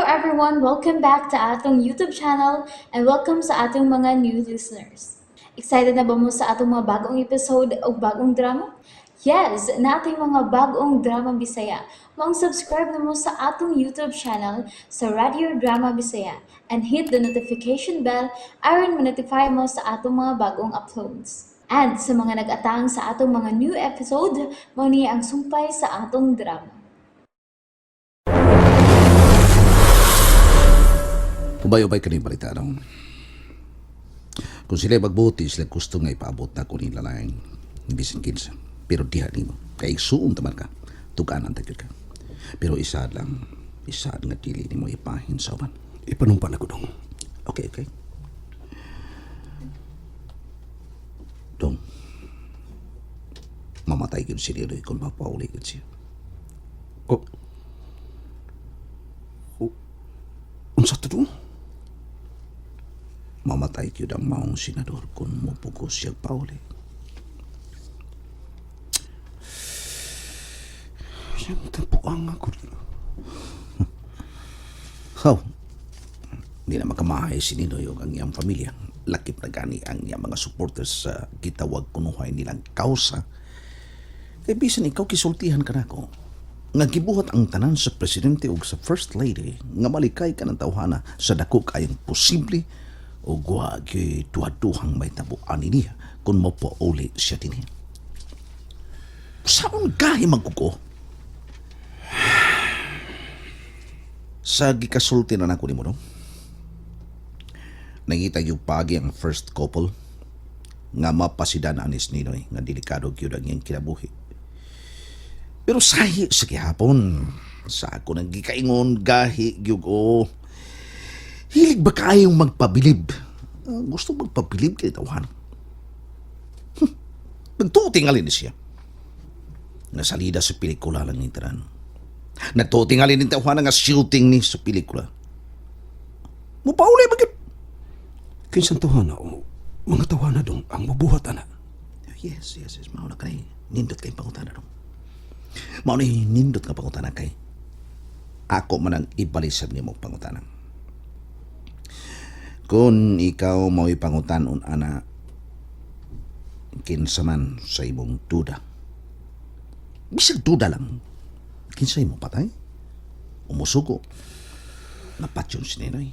everyone! Welcome back to atong YouTube channel and welcome sa atong mga new listeners. Excited na ba mo sa atong mga bagong episode o bagong drama? Yes, nating mga bagong drama Bisaya. Maong subscribe na mo sa atong YouTube channel sa Radio Drama Bisaya and hit the notification bell aron ma-notify mo sa atong mga bagong uploads. And sa mga nag-atang sa atong mga new episode, mao ni ang sumpay sa atong drama. Ubay-ubay ka balita, no? Kung sila magbuti, sila gusto nga ipaabot na ko nila lang bisan kinsa. Pero diha nimo. Kay igsuon taman ka. Tuganan ta gyud ka. Pero isa lang, isa nga dili nimo ipahin sa uban. Ipanumpa na ko dong. Okay. Dong. Mamatay gyud si Liloy kung mapauli gyud siya. Oh. Oh. Unsa to dong? Mamatay gyud ang maong senador kung mopugos siya pauli. Siyang tampuang ako. How? Hindi na makamahay si Ninoy ug ang iyang pamilya. Lakip na gani ang iyang mga supporters sa gitawag kunuhay nilang kausa. Kay bisan ikaw kisultihan ka nako nga gibuhat ang tanan sa presidente ug sa first lady nga malikay ka ng tawhana sa dako kayong posible o wa gyud duha-duhang may tabuan niya kung mapauli siya dinhi. Saon gahi magkuko? Sa gikasulti na nako nimo, no? Nangita yung pagi ang first couple nga mapasidan anis Ninoy nga delikado gyud ang iyang kinabuhi. Pero sahi sa gihapon, sa ako nang gikaingon gahi gyud o hilig ba kayong magpabilib? Ah, gusto magpabilib kay tawhan. Nagtuo tingali ni siya. Nasalida sa pelikula lang ni tanan. Nagtuo tingali ni tawhan nga shooting ni sa pelikula. Mupauli ba gyud? Kinsang tawhana o mga tawhana dong ang mabuhat ana. Yes. Mao na kay nindot kay pangutana dong. Mao na nindot nga pangutana kay ako man ang ibalisab nimo pangutana. Kung ikaw mao'y pangutanon ana, kinsa man sa imong duda. Bisag duda lang. Kinsa imo patay? Umusugo. Napatyon si Ninoy.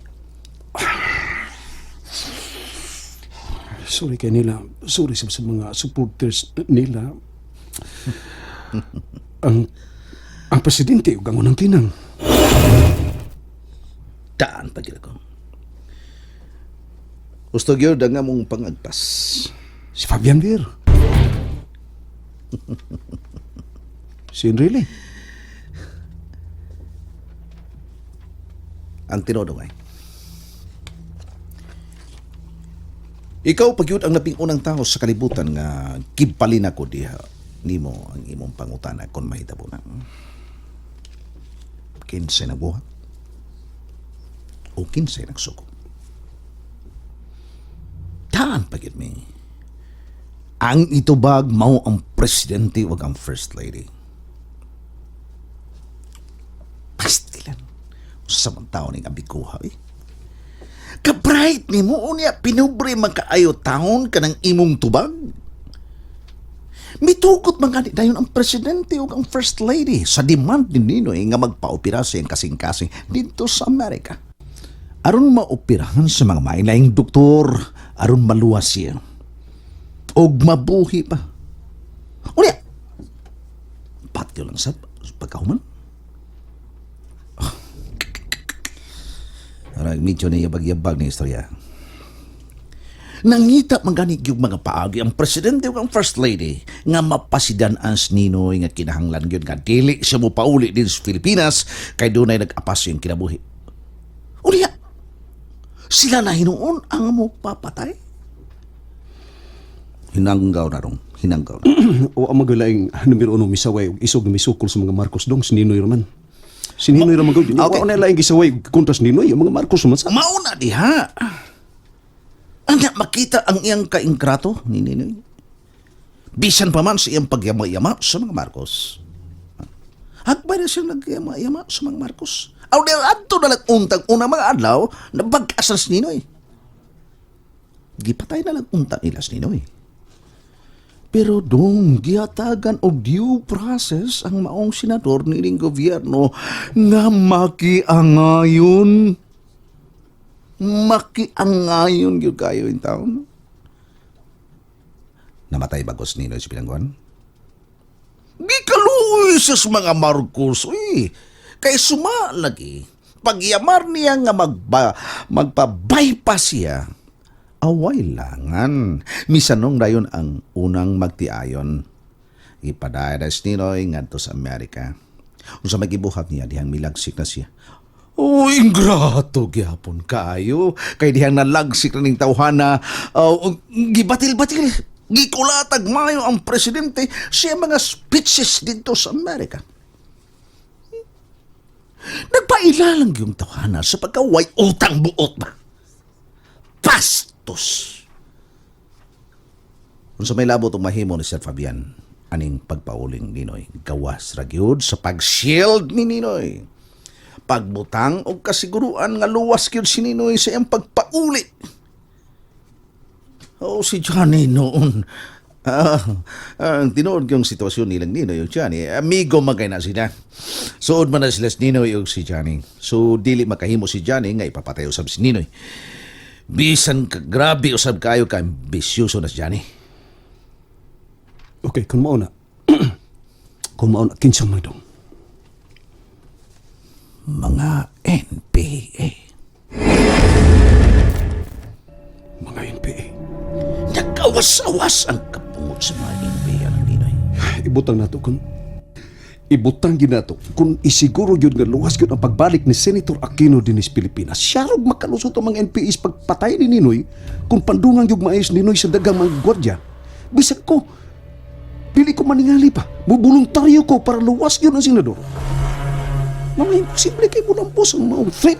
Sorry kay nila. Sorry sa mga supporters nila. Ang presidente ug ang unang tinang. Daan pa gyud ako. Gusto gyud ang among pangagpas. Si Fabian Ver. Si Enrile. Ang tinuod ay. Ikaw pa gyud ang labing unang tao sa kalibutan nga gipalin ako diha nimo ang imong pangutana kung mahitabo na. Kinsay nagbuhat? O kinsay nagsuko? Daan pa gyud mi. Ang itubag mao ang presidente ug ang first lady. Pastilan. Sa man tao ning abikuha eh. Kabright ni mo unya pinubre man kaayo taon kanang imong tubag. Mitugot man gani dayon ang presidente ug ang first lady sa demand ni Ninoy nga magpaopera sa iyang kasing-kasing didto sa Amerika. Aron maoperahan sa mga mailaing doktor, aron maluwas siya. Og mabuhi pa. Unya, patyo lang sa pagkahuman. Arag medyo na yabag-yabag ni istorya. Nangita man gani yung mga paagi ang presidente ug ang first lady nga mapasidan ang Ninoy nga kinahanglan gyud nga dili siya mo pauli din sa Pilipinas kay dunay nag-apas yung kinabuhi. Unya, sila na hinuon ang mo papatay. Hinanggaw na rong, hinanggaw na. O ang magalaing numero uno misaway ug isog nga misukol sa mga Marcos dong si Ninoy raman. Si Ninoy raman gud. Okay. Wa na laing gisaway kontra sa Ninoy ang mga Marcos man sa. Mauna diha. Anya makita ang iyang kaingrato ni Ninoy. Bisan pa man sa iyang pagyama-yama sa mga Marcos. Hagbay na siya nagyama-yama sa mga Marcos. Aw di adto na lang untang unang mga adlaw nabag-as na si Ninoy. Gipatay na lang unta nila si Ninoy. Pero dong gihatagan og due process ang maong senador nining gobyerno nga makiangayon. Makiangayon gyud kayo in town. Namatay bagos Ninoy sa bilangguan? Gikaluoy siya sa mga Marcos. Uy, kay suma lagi. Pagyamar niya nga magpa-bypass siya, away langan. Misanong dayon ang unang magtiayon. Ipadaya na si Ninoy ngadto sa Amerika. Unsa may gibuhat niya dihang milagsik na siya. Oh, ingrato gyapon kaayo. Kay dihang nalagsik na ning tawhana, gibatil-batil. Gikulatag mayo ang presidente siya mga speeches dito sa Amerika. Nagpailalang yung tawhana sa pagkaway utang buot ba? Bastos! Unsa may labot og mahimo ni Sir Fabian aning pagpauling Ninoy, gawas ra gyud sa pag-shield ni Ninoy. Pagbutang og kasiguruan nga luwas gyud si Ninoy sa iyang pagpauli. Oh, si Johnny noon. Ang tinuod yung sitwasyon nilang Ninoy ug Johnny, amigo magay na sila. Suod man na sila si Ninoy ug si Johnny. So dili makahimo si Johnny nga ipapatay usab si Ninoy. Bisan ka, grabe usab kayo ka ambisyoso na si Johnny. Okay, kung mao na. Kung mao na, kinsa man dong? Mga NPA. Mga NPA. Nagkawas-awas ang kapungot sa mga NPA ng Ninoy. Ibutang gyud nato kung isiguro gyud nga luwas gyud ang pagbalik ni Senator Aquino dinis Pilipinas. Siya rog makalusot ang mga NPAs pagpatay ni Ninoy kung pandungan gyud maayos Ninoy sa dagang mga gwardiya. Bisag ko dili ko maningali pa. Mubuluntaryo ko para luwas gyud ang senador. Mga imposible kay mulampos ang maong threat.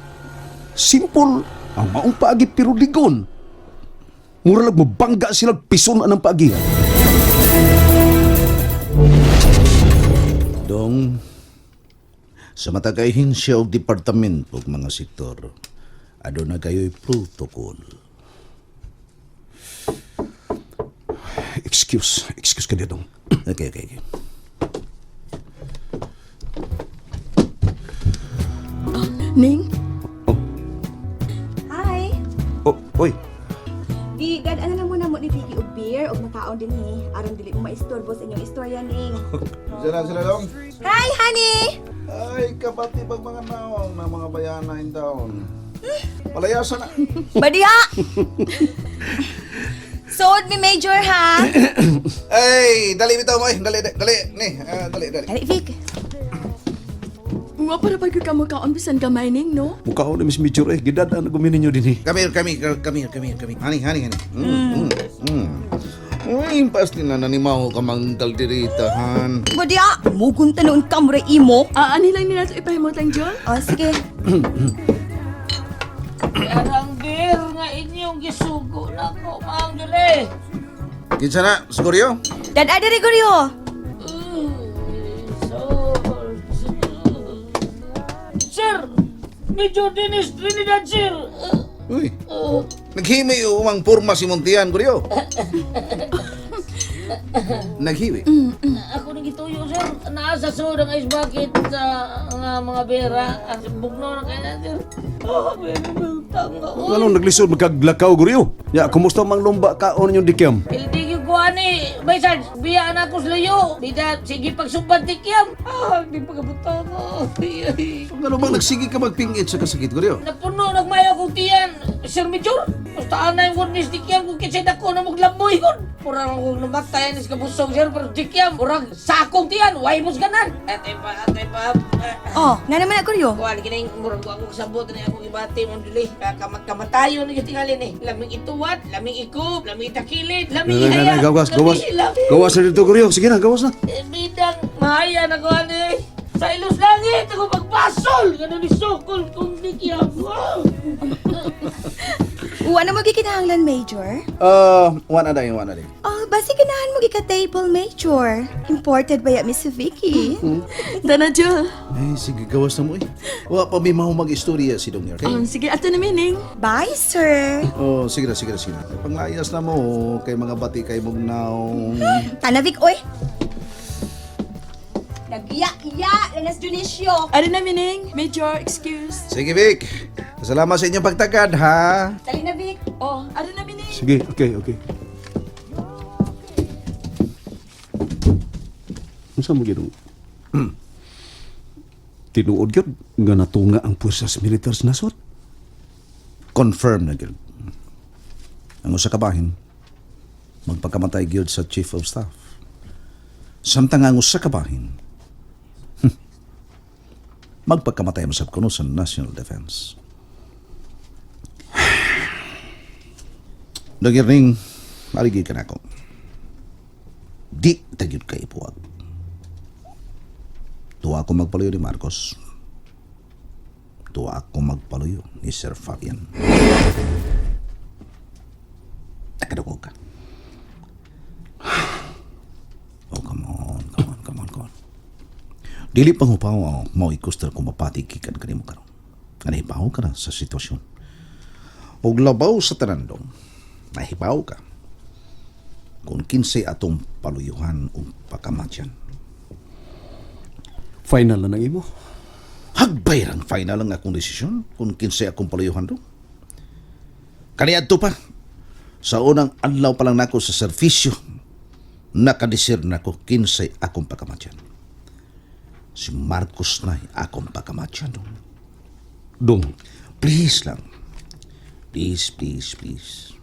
Simple ang maong paagi pero ligon. Mura lang mabangga sila pison ang paagihan. Dong, sa matag ahensya og departamento ug mga sektor, aduna kayo'y protocol. Excuse, excuse ka dong. Okay. Ning? Oh. Hi! Oh, oy. Di, gad ano na muna mo ni Vicky og beer og makaon din hi. Aron dili mo maistorbo sa inyong istorya, Ning. Sila, sila dong. Hi, honey! Ay, kabati bag mga naong na mga bayana in town. Palayasan na. Badiha! Sold mi major, ha? Ay, dali bitaw mo eh. Dali, dali. Ni, dali, dali. Dali, Vic. Nga para pag ka makaon bisan gamay, Ning, no? Mukha ko na Miss Major eh. Gidadaan na guminin nyo din eh. Come here, come here, come here, come here, come here. Honey, honey, honey. Uy, impas nila na ni Mao ka mangkaldirita, han. Badiha! Mugunta noon ka mura imo. Ah, ani lang ni nato ipahimot lang, John? Oh, sige. Arang beer nga inyong gisugo na ko, Mang Dule. Kinsa na, Siguryo? Dad, adi Gregorio. Sir, medyo Dennis Trinidad, sir. Uy, naghimi umang purma si Montian, Guryo. Naghiwi? Ako nang gituyo, sir. Naa sa sud ang ice bucket sa nga mga bera. Ang bugno na kaya na, sir. Oh, pero tanga. Uy. Ano, naglisod magkaglakaw, Guryo? Ya, kumusta mang lumba kaon yung dikyam? Hindi ko ani. May sad, biya na ako sa layo. Bida, sige pagsumbat tikyam. Ah, hindi pagkabutang ko. Ay, ay. Ano bang nagsige ka magpingit sa kasakit, Guryo? Napuno, nagmaya kong tiyan. Sir Major, basta anay ko ni Dikyam kung kisay dako na maglamboy kon. Murang kong namatay ni sa kabusong sir, pero Dikyam, murang sakong tiyan, way mos ganan. Atay pa, atay pa. Oh, nga naman ako Rio. Kuan kining murag ko ako kasabot ni ako gibati mo dili. Kamatayo ni tingali ni. Laming ituwat, laming ikup, laming itakilid, laming ihaya. Gawas, gawas. laming hilam. Gawas na dito, Guryo. Sige na, gawas na. Eh, bidang mahaya na ko ani. Sa ilos langit ako magbasol. Ganun ni sukol kung Dikyam. Wow! Uwa na mo gikinahanglan, Major. Wana na yun, wana na yun. Oh, basi ganahan mo gika-table, Major. Imported ba ya, Miss Vicky? Dana, Jul. Eh, sige, gawas na mo eh. Wa pa may mahumag istorya si Dong okay? Oh, sige, ato na mining. Bye, sir. Oh, sige na, sige na, sige na. Panglayas na mo, kay mga bati kay mugnaw. Tanavik, oy! Nagya-iya, Lanas Dionisio. Ari na mining. Major, excuse. Sige, Vic. Salamat sa inyong pagtagad, ha? Dali na, Vic. Oh, ari na mining. Sige, okay, okay. Unsa mo ginoo? Tinuod gyud nga natunga ang puwersas militar sa nasod. Confirm na, gyud. Ang usa ka bahin, magpakamatay gyud sa Chief of Staff. Samtang ang usa ka bahin, magpakamatay mo sa kuno sa National Defense. Nagyarning, marigid ka na ako. Di tagyod kay ipuwag. Tuwa ako magpaluyo ni Marcos. Tuwa ako magpaluyo ni Sir Fabian. Nakadungog ka. Oh, come on, come on, come on, come on. Dili pang hupaw ang mao ikuster kung mapati gikan kanimo karon. Nga nahibaw ka na sa sitwasyon. Og labaw sa tanan dong, nahibaw ka. Kung kinsay atong paluyuhan o pakamatyan. Final na nang imo. Hagbay rang final ang akong desisyon kung kinsay akong paluyuhan dong. Kaniadto pa, sa unang adlaw pa lang nako sa serbisyo, nakadesir nako kinsay akong pakamatyan. Si Marcos na akong pakamatyan dong. Dong, Please lang. Please, please, please.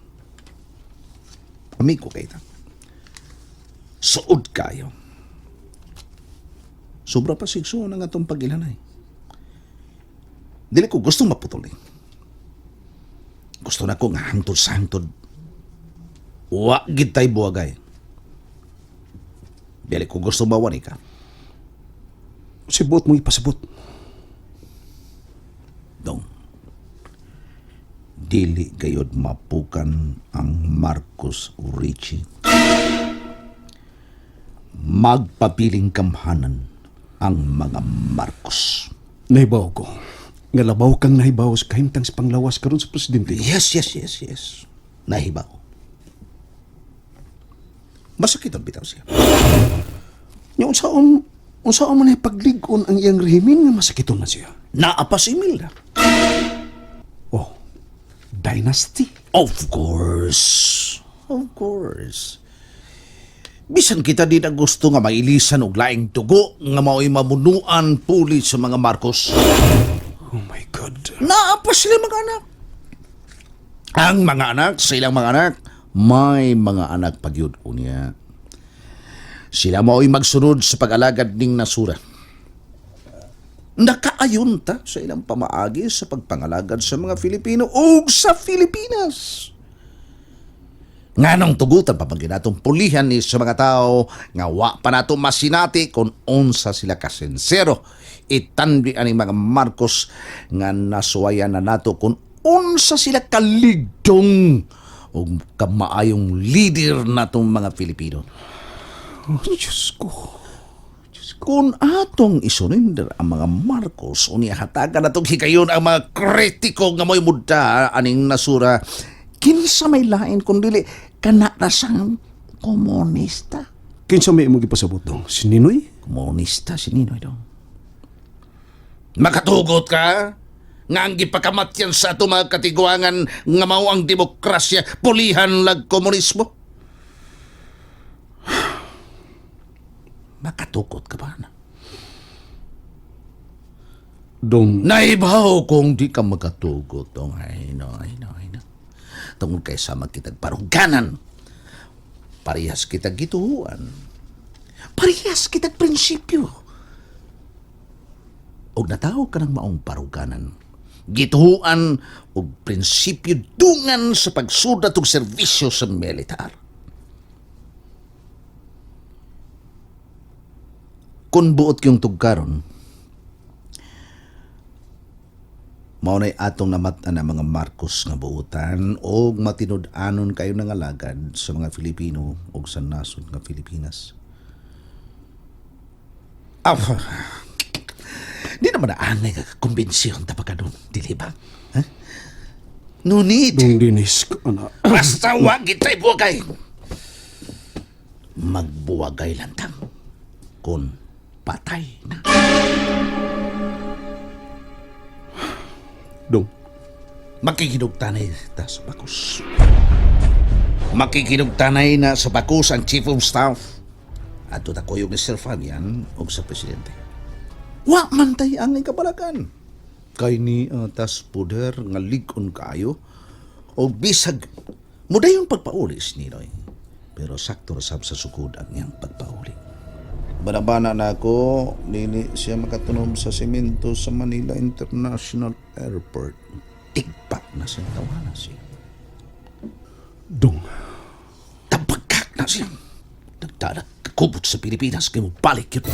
Amigo kay ta. Suod kayo. Sobra pa sigso ang atong pagilanay. Dili ko gusto maputol eh. Gusto na ko nga hangtod sa hangtod. Wa gid tay buwagay. Dili ko gusto mawani ka. sibot mo ipasabot. Dong. Dili gayod mapukan ang Marcos Ricci. Magpabiling kamhanan ang mga Marcos. Nahibaw ko. Nga labaw kang nahibaw sa kahimtang sa panglawas karon sa presidente. Yes, yes, yes, yes. Nahibaw. Masakit ang bitaw siya. Nya unsaon unsaon man paglig-on ang iyang rehimen nga masakiton man siya. Naa pa si Imelda. Oh, dynasty. Of course. Of course. Bisan kita di na gusto nga mailisan og laing dugo nga mao'y mamunuan puli sa mga Marcos. Oh my God. Naa pa sila mga anak. Ang mga anak, sa ilang mga anak, may mga anak pagyud unya. Sila mao'y magsunod sa pag-alagad ning nasura. Nakaayon ta sa ilang pamaagi sa pagpangalagad sa mga Filipino ug sa Pilipinas. Nganong tugutan pa pag natong pulihan ni sa mga tao nga wa pa nato masinati kung unsa sila kasensero. Itanbi ani mga Marcos nga nasuwayan na nato kung unsa sila kaligdong ug kamaayong leader natong mga Filipino. Oh, Diyos ko. Kung atong isurrender ang mga Marcos, unya hatagan natong higayon ang mga kritiko nga mo'y mudda aning nasura, kinsa may lain kun dili kana ra sang komunista. Kinsa may imong gipasabot dong? Si Ninoy? Komunista si Ninoy dong. Makatugot ka? Nga ang gipakamatyan sa ato mga katiguangan nga mao ang demokrasya, pulihan lag komunismo. Makatukot ka ba na? Dong, Naibaw kung di ka makatugot. Dong, ay no, ay no, ay no. Tungod kay sama kitag paruganan. Parehas kitag gituhuan. Parehas kitag prinsipyo. Og natawo ka ng maong paruganan. Gituhuan og prinsipyo dungan sa pagsudat og serbisyo sa militar. Kung buot kayong tugkaron, Mao nay atong namat-an ang mga Marcos nga buutan og matinud-anon kayo nangalagad sa mga Filipino og sa nasod nga Pilipinas. Ah, di naman na angay ka kumbinsiyon ta pa ka doon, dili ba? Ha? No need. Dong Dinis, ana. Basta wag itay buwagay. Magbuwagay lang tang. Kung patay na. Dong, Makikinugtanay ta sa bakus. Makikinugtanay na sa bakus ang Chief of Staff. Ato ta kuyog ni Sir Fabian o sa Presidente. Wa man tay ang kabalakan. Kay ni tas poder nga lig-on kaayo o bisag mudayon pagpauli si Ninoy. Pero sakto ra sab sa sukod ang iyang pagpauli. Banabana na ako, dili siya makatunob sa semento sa Manila International Airport. Tigpa na siya, tawana siya. Dong. Tabagkak na siya. Nagdalag kakubot sa Pilipinas, kay mo balik yun.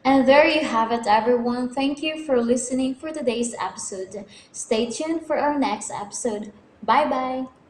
And there you have it, everyone. Thank you for listening for today's episode. Stay tuned for our next episode. Bye bye.